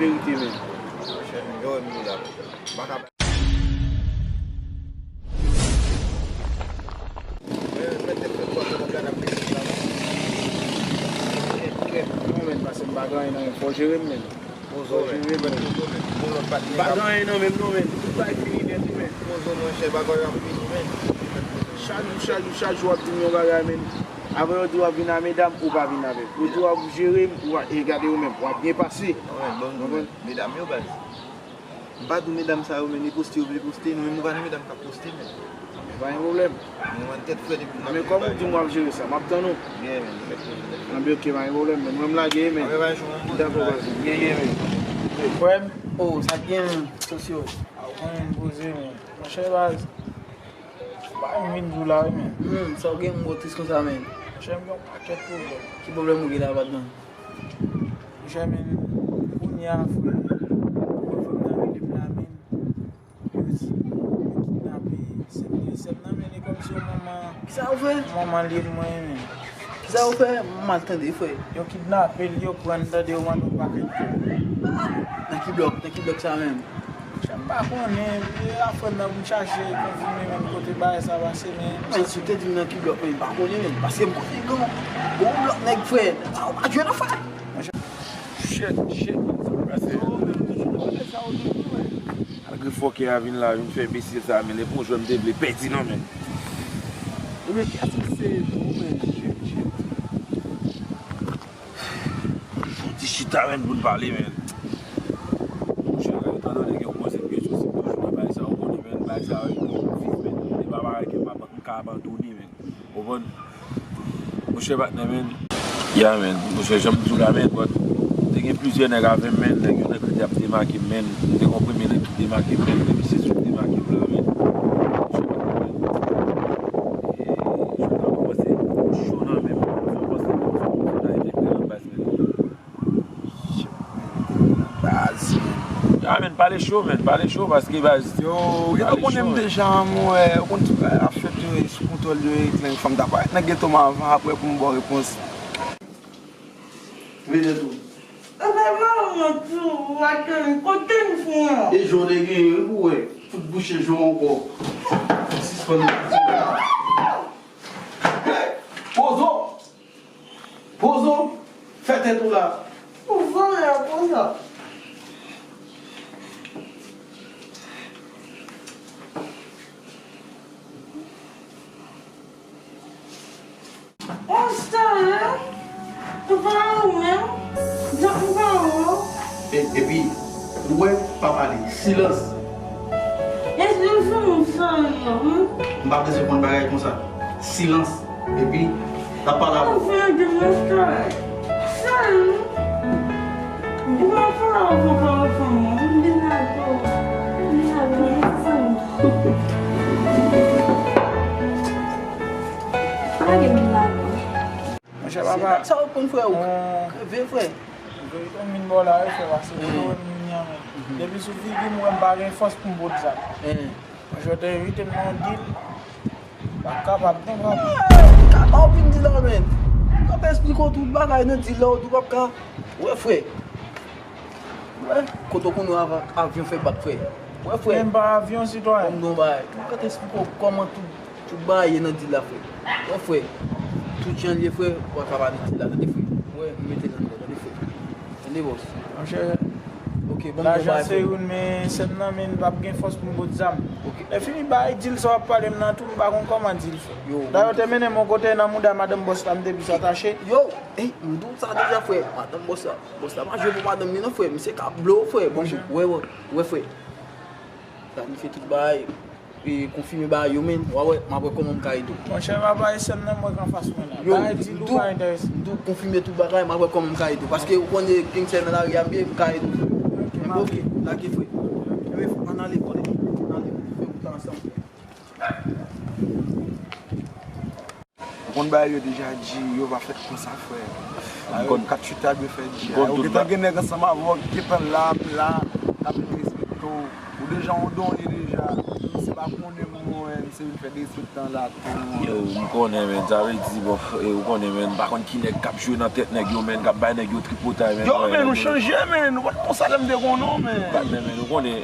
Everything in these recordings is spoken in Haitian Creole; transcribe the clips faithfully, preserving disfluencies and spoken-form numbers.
Verite, men. Monchè, m jere m la. M pa ka. Mwen, mwen, tèt fè twòp, mwen, gad ap pete la, non. Tèt, tèt, non, men, pase m pa gen anyen nan men, fò jere m, men. Pozo, men. Pozo, men. Gon lòt patnè. Pa gen anyen nan men m non, men. Tout bagay fini nèt wi, men. Pozo, monchè, bagay ap fini, men. Chak jou, chak jou, chak jou w ap di m yon bagay, men. Apre yo di w ap vin a medam, ou pa vin avè m. Yo di w ap jere m, ou a, e gade ou menm, w ap byen pase. Konprann? Medam yo, baz. M pa di w medam sa yo, men, li poste, yo vle poste, nou menm nou pa nan medam k ap poste, men. Men pa gen pwoblèm. Nou wè n tèt frèt epi n ap. Men kòm ou di m w ap jere sa, m ap tann ou. Yeah, men. Anben, ok, pa gen pwoblèm, men. Mwen m lage, men. Anben, pa gen pwoblèm. Dakò, baz. Yeah, yeah, men. Frè m, oh, sa k gen, sosyo. A, ou konnen m poze, men. Monchè, baz. M pa vin di w la, wi, men. Hmm, sa w gen, m gwo tris konsa, men. Monchè, m gen yon pakèt pwoblèm. Ki pwoblèm ou gen la, patnè? Monchè, men, kounye a, frè, mwen fè m nan rele m la, men. Yo di, yo kidnape sè m, sè m nan, men, e kòmsi yon manman. Kisa yo fè? Yon manman li ye mwen, men. Kisa yo fè? M mal tande, frè. Yo kidnape l, yo pran l, tande, yo mande yon pakèt kòb. Ah! Nan ki blòk? Nan ki blòk sa menm? Monchè, m pa konnen, e afè m nan pou m chache konfime menm kote bagay sa pase, men. Men, si w te di m nan ki blòk, men, m pa konnen, men, paske m konnen gen yon, gen yon blòk nèg, frè. Sa yo pa jwe non, frè. Shit, shit, sa pase. Malgre fòkè a vin la, vin fè enbesil sa, men, e pa yon jwè m te vle pèdi non, men. Ebyen, kiyès ki sere tou, men? Shit, shit. Fò ti chita, men, pou n pale, men. Monchè, etan done ke w poze m kesyon si m toujou nan bagay sa, ou konnen, men, bagay sa yo, yo vit, men. E pa bagay ke m ap, m ka abandone, men. Ou konprann? Monchè, patnè, men. Ya, men. Monchè, jan m di w la, men, but te gen plizyè nèg avè m, men. Nèg yo nèg ki te ap demake m, men. M te gen yon premye nèg ki demake m, men. Epi se sou demake m la, men. Monchè, patnè, men. E, jodi a, mwen panse cho nan men m. Mwen panse ke mwen sou konfidans epi nan baz, men. Baz. Ya, men, pale cho, men, pale cho, paske, baz, yo, yo pale konnen cho, m men. Deja, mwen, yo konn tout bagay ap fèt, yo, sou kontwòl, yo, e klè, fò m ta parèt nan geto m avan, apre pou m ba w repons. Veye tou. Papa, mwen tou, w ap tann, kote m fè an? E je w te genyen, wi, pou wè. Fout bouche je w ankò. Sispann. Hey! Pozo! Pozo, fè tèt ou la. Pozo la, pozo. Monchè, ou pa ou menm, jan ou pa ou. E, epi, ou wè, pa pale. Silans. Eske w fè m serye, wi? M pa bezwen konn bagay konsa. Silans. Epi, n ap pale avè w. Ou fè yon demonstrasyon. Ou pa fè la, ou pa fè m. Ou vin la tou. Ou vin la tou, mwen se sa m. Pa gen m la tou. Monchè, papa. Sa w konn, frè, ou kreve, frè. Verite m vin ba w la, wi, frè, paske ou wè m vini an, men. Depi sou figi m, ou wè m pa gen fòs pou m pot zam. Monchè, w te envite m nan yon dil. Pa kapab, non, papa. Kaka w vin di la, men. Mwen ka te esplike w tout bagay nan dil la, ou di w p ap ka. Wè, frè. Wè, kote w konn wè avyon fè bak, frè. Wè, frè. Menm pa avyon, sitwayen. Kòm non bagay. Mwen ka te esplike w kòman tout, tout bagay ye nan dil la, frè. Wè, frè. Tout jan l ye, frè, ou pa ka pa nan dil la, tande, frè. Wè, m mete nan dil la, tande, frè. Tande, bòs. Monchè. Ok, bon, lajan se youn, men sè m nan, men l p ap gen fòs pou m pot zam. Ok. Lè fini bay dil sa w ap pale m nan tou, m pa konn kòman dil fè. Dayè, w te mennen m yon kote nan mouda madanm bòs la, m te plis atache. Yo, ey, m di w sa deja, frè. Madanm bòs la, bòs la pa jwe pou madanm li non, frè. Misye ka blow, frè. Bon, wè, wè, wè, frè. Planifye tout bagay. E konfime bagay yo, men, w a wè, m ap wè kòman m ka ede w. Monchè, papa, e sè m nan m wè k anfas mwen la. Yo, bagay dil ou pa enterese. M di w konfime tout bagay, m ap wè kòman m ka ede w. Paske ou konnen gangstè nan lari a m ye, m ka ede w. Ok, lage, frè. Ebyen, ann ale, kole. Ann ale, fè wout la ansanm. Ou konn bagay yo deja di, yo pa fèt konsa, frè. Bagay yo kat chita dwe fè di. Ou gentan gen nèg ansanm avè w, gentan la, ap la, ap respekte w. Ou deja yon don, li deja. Se Pa konnen mwen, se vin fè dezotan la tou. Yo, m konnen, men, sa vle di, bon, e, ou konnen, men, m pa konn ki nèg k ap jwe nan tèt nèg yo, men, k ap bay nèg yo tripotay, men. Yo, men, nou chanje, men, nou pa t konsa lè m te konnen w, men. Patnè, men, ou konnen,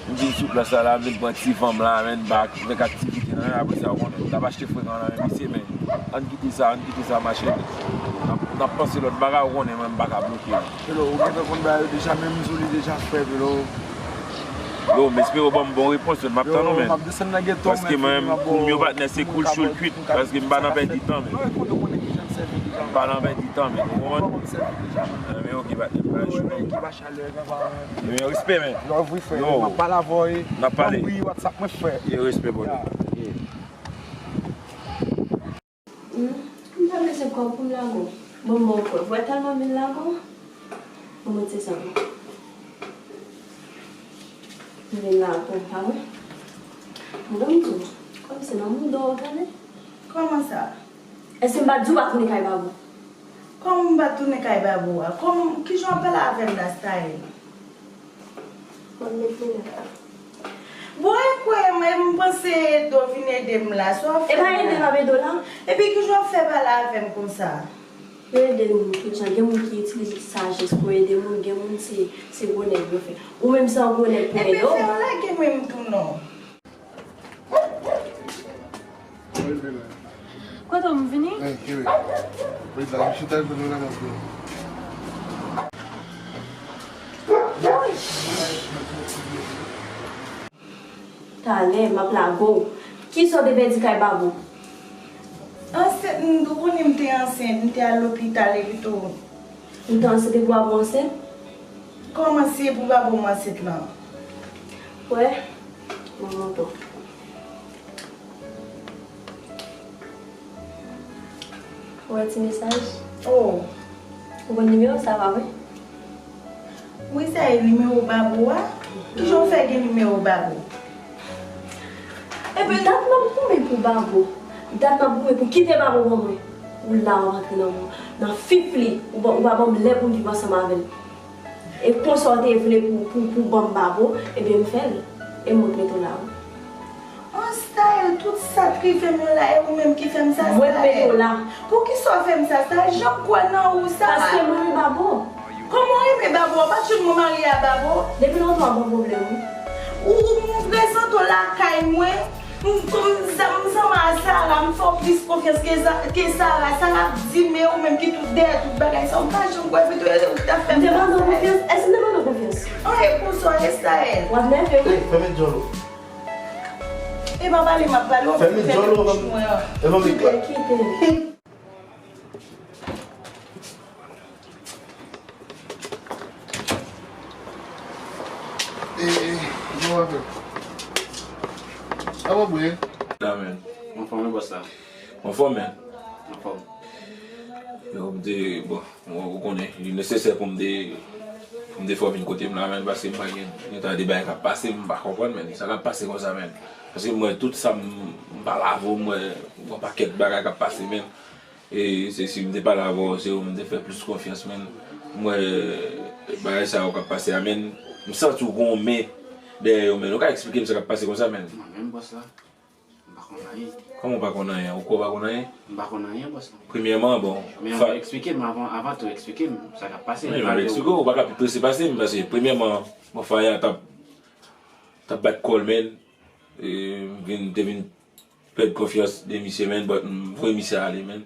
m vin sou plas la, la, m vin pran ti van m la, men, m pa fèk aktivite nan, men, apre sa, ou konnen, m t ap achte frekan nan, men, mesye, men, ann kite sa, ann kite sa mache, men. N ap, n ap panse lòt bagay, ou konnen, men, m pa ka bloke, men. Hello, ou gentan konn bagay yo deja, men m sou li deja frè, hello. Yo, m espere w ban m bon repons, men m ap tann ou, men. Paske mwen, pou m yo patnè, se koul cho l kwit, paske m pa nan pèdi tan, men. M pa nan pèdi tan, men. Ou konprann? Men ok, patnè, m pa jwe. Men respè, men. Yo, n ap pale. Yo, respè, bro. Hmm, m pa bezwen kòb pou m lage w. Bon, bon, frè, frè tèlman vin lage w. Bon, mwen se sa, wi. M vin lage w, pa vre? Bon, m di w, kòmsi nan mouda w, tande? Kòman sa? Èske m pa di w pa tounen kay Babou? Kòman m pa tounen kay Babou a? Kòman, kijan w ap pale avè m la, Style? Bon, e kwè m, e m panse Edo vin ede m la. Sa w ap fè m la? E pa ede m ap ede w la. Epi kijan w ap fè pale avè m konsa? Yo ede nou tout jan. Gen moun ki itilize sajès pou ede moun, gen moun se, se gwo nèg yo fè. Ou menm se yon gwo nèg pou ede w. Ebyen, fè w lage mwen m tou non. Kote w m vini? Talè, m ap lage w. Kisa w te pèdi kay Babou? Ansent, m tou konnen m te ansent, m te al lopital epi tou. Ou te ansent epi Babou ansent? Kòman se pou Babou m ansent lan? Wè, mwen montre w. Ou wè ti mesaj? Oh. Ou konn nimewo sa, pa vre? Wi, sa e nimewo Babou a? Kijan w fè gen nimewo Babou? Epi dat m ap goumen pou Babou. Dat m ap goumen pou kite Babou ban mwen. Ou la w ap antre nan, nan fif li. Ou pa, ou pa ban m lè pou m viv ansanm avè l. E konsa w te vle pou, pou, pou ban m Babou, ebyen m fè l. E mwen k mete w la, wi. An, Style, tout sa k rive m yo la, e ou menm ki fè m sa, Style. Mwen k mete w la. Poukisa w fè m sa, Style? Jan m kwè nan ou sa. Paske mwen renmen Babou. Kòman w renmen Babou? Ou pa t janm marye a Babou? Depi lontan w ap ban m pwoblèm, wi. Ou, ou, m prezante w lakay mwen. M, m, m zanmi a Sara, m fè w plis konfyans ke Za-, ke Sara. Sara ap di, men ou menm ki tout dèyè tout bagay sa, ou pa janm kwè pito ou t ap fè m sa. M te ban nou konfyans? Èske m te ban nou konfyans? An, e konsa w ye, Style. W ap nève wi. Ey, fèmen djòl ou. E pa pale, m ap pale, w ap fèmen djòl ou, fèmen bouch mwen an. Kite, kite. E, e, bon, apre. Sa va bwe? Amen. Anfòm, wi, bòs la. Anfòm, men. Anfòm. Yo, m te, bon, ou, ou konnen, li nesesè pou m te, pou m te fè w vin kote m la, men, paske m pa gen, gen tan de bagay k ap pase, m pa konprann, men. Sa k ap pase konsa, men. Paske m wè tout sa, m, m pa lave w, m wè yon pakèt bagay k ap pase, men. E se si m te pale avè w, se ou m te fè plis konfyans, men m wè bagay sa yo k ap pase a, men m santi w gen yon men dèyè yo, men ou ka eksplike m sa k ap pase konsa, men? Mwen menm, bòs la, m pa konn anyen. Kòman w pa konn anyen? Ou kwè w pa konn anyen? M pa konn anyen, bòs la. Premyèman, bon, men eksplike m avan, avan tou, eksplike m sa k ap pase. Wi, m ap eksplike w, ou pa ka pi prese pase m, paske premyèman, bon, Faya t ap, t ap bat kò l, men e, m vin, te vin pèd konfyans de misye, men, but m voye misye ale, men.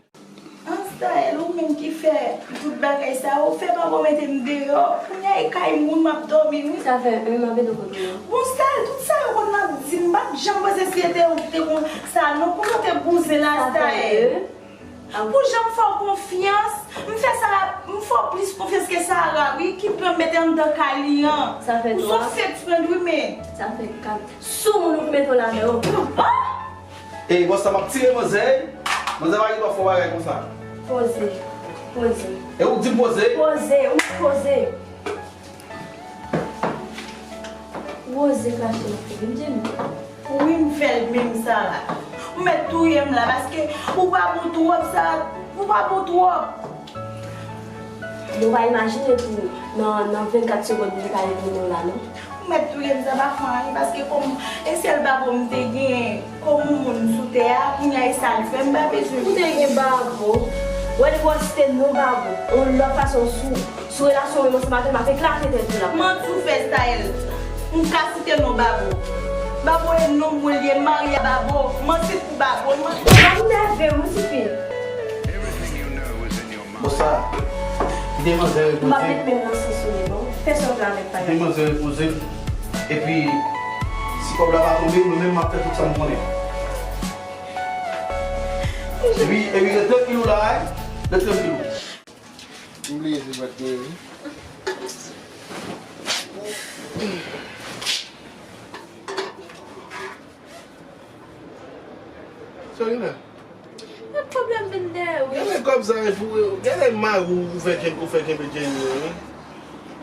An, Style, ou menm ki fè tout bagay sa, ou fè papa w mete m deyò. Kounye a e kay moun m ap dòmi, wi. Sa fè en, m ap ede w kote w ye. Bon, Style, tout sa yo konn ap di m, m pa t janm panse si se te ou ki te konn sa, non, kote w te bouzen la, Style? Pou jan m fè w konfyans, m fè Sara, m fè w plis konfyans ke Sara, wi, ki pran m mete anndan kay li an. Sa fè twa. Ou se w fake friend, wi, men. Sa fè kat. Sou moun ou k mete w la, men, oh. Oh! Ey, bòs la, m ap tire manzè, ey. Manzè pa gen dwa fè w bagay konsa. Poze. Poze. E ou k di m poze? Poze, ou poze. Ou oze krache nan figi m, Jenny? Wi, m fè l menm sa la. Ou mèt touye m la, paske ou pa bon twòp sa, ou pa bon twòp. Bon, ou pa imajine tou, nan, nan vennkat segonn, m te ka elimine w la, non? Mèt touye m, sa pa fè anyen, paske kòm e sèl babo m te gen kòm moun sou tè a, kounye a e sa l fè, m pa bezwen. Ou te gen babo, wè depi w site non babo, yon lòt fason sou, sou relasyon w menm ansanm avè m ap eklate tèt ou la. Manti w fè, Staël. M ka site non babo. Babo e nonm mwen li ye, m marye a babo, m ansent pou babo. Ou ap nève m wi tifi. Bon sa, kite manzè repoze. M ap met men m nan sans ou ye non. Fè sa w vle avèk payòl. Kite manzè repoze. Epi, si kòb la pa tonbe, mwen menm m ap fè tout sa m konnen. Epi, epi ret trankil ou la, wi. Ret trankil ou. M bliye se bat mwen wi. Sa gen la? Yon pwoblèm vin dèyè wi. Gade kòb sa e pou, gade mari w ou fè kenbe, ou fè kenbe Jenny an wi.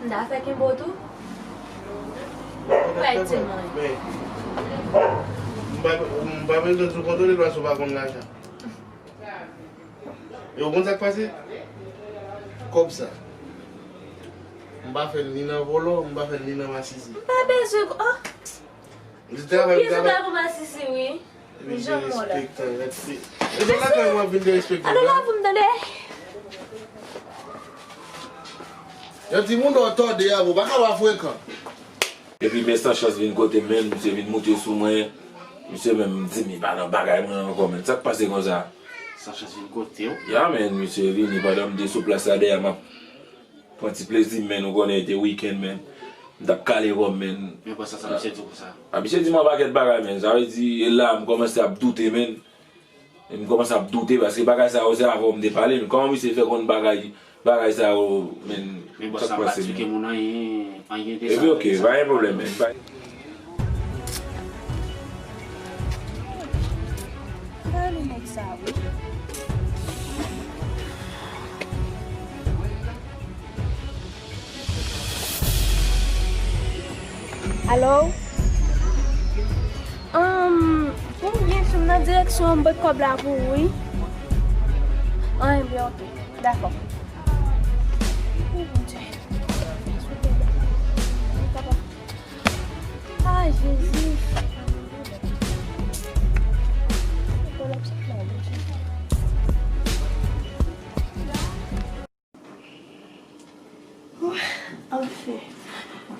M ta fè kenbe w tou. Ou pa itil mwen. Men, m pa, m pa bezwen tou kontwole l paske w pa konn lajan. E ou konn sa k pase? Kòb sa. M pa fè l ni nan vòlò, m pa fè l ni nan masisi. M pa bezwen, oh! Li travay, li travay pou masisi, wi. Li janm mò la. Derespektan, gad fi. E se lakay mwen ap vin derespektan. Alo, la pou m tande. Yon timoun dò tòde a, bro, pa ka pa frekan. Epi men Sanchans vin kote m, men misye vin moute sou mwen. Misye menm di m li pa nan bagay mwen ankò, men sa k pase konsa? Sanchans vin kote w? Ya, men misye vini pandan m te sou plas la dèyè m ap pran ti plezi m, men ou konnen te wikenn, men m t ap kale kò m, men. Men konsa sa misye di w konsa? A, misye di m yon pakèt bagay, men sa vle di e la m kòmanse ap doute, men. E m kòmanse ap doute, paske bagay sa yo se avè w m te pale, men kòman misye fè konn bagay, bagay sa yo, men, men bòs sa pa eksplike moun anyen, anyen de sa. Epi, ok, pa gen pwoblèm, men. Pa... Gade nèg sa, wi. Alo? Ahn, ou byen, m nan direksyon an, m pote kòb la pou ou, wi. Ahn, ebyen, ok. Dakò. Oh, Bondye. Ah, Jezi. Anfen,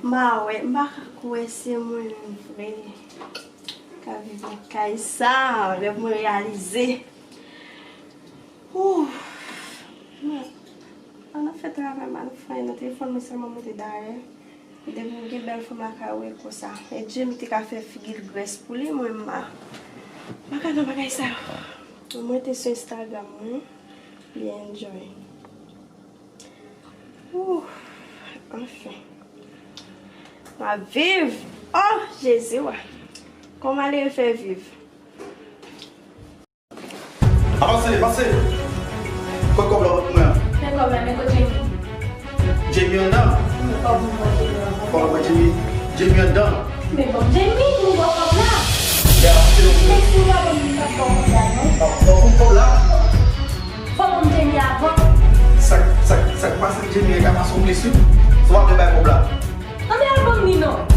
m pa wè, m pa ka kwè se mwen menm vre k ap viv nan kay sa, lè mwen reyalize. Ouf! Mwen, an ap fè travay m, an ap fè anyen nan telefòn mwen sèlman mwen te dayè. Depi m gen bèl fanm la ka wè konsa. E Jimmy te ka fè figi l grès pou li, mwen m pa, m pa ka nan bagay sa yo. Mwen te sou Instagram mwen, li enjoy. Ouh, anfen. M ap viv. Oh, Jezi, wa. Kòman li fè viv? Avanse, pase. Kot kòb la pou mwen an? Men kòb la, men kot Jimmy? Jimmy anndan? Kòb mwen, Jimmy anndan. Kòb mwen, Jimmy. Jimmy anndan. Men bon, Jimmy, nou ba w kòb la. Ya, avanse non. Men si w pa ban m, m p ap ba w kòb la, non. Ban m kòb la. Fò ban m Jimmy avan. Sa, sa, sa k pase Jimmy ka pase w plis wi. Si w pa vle bay kòb la. Anben al ban m li non.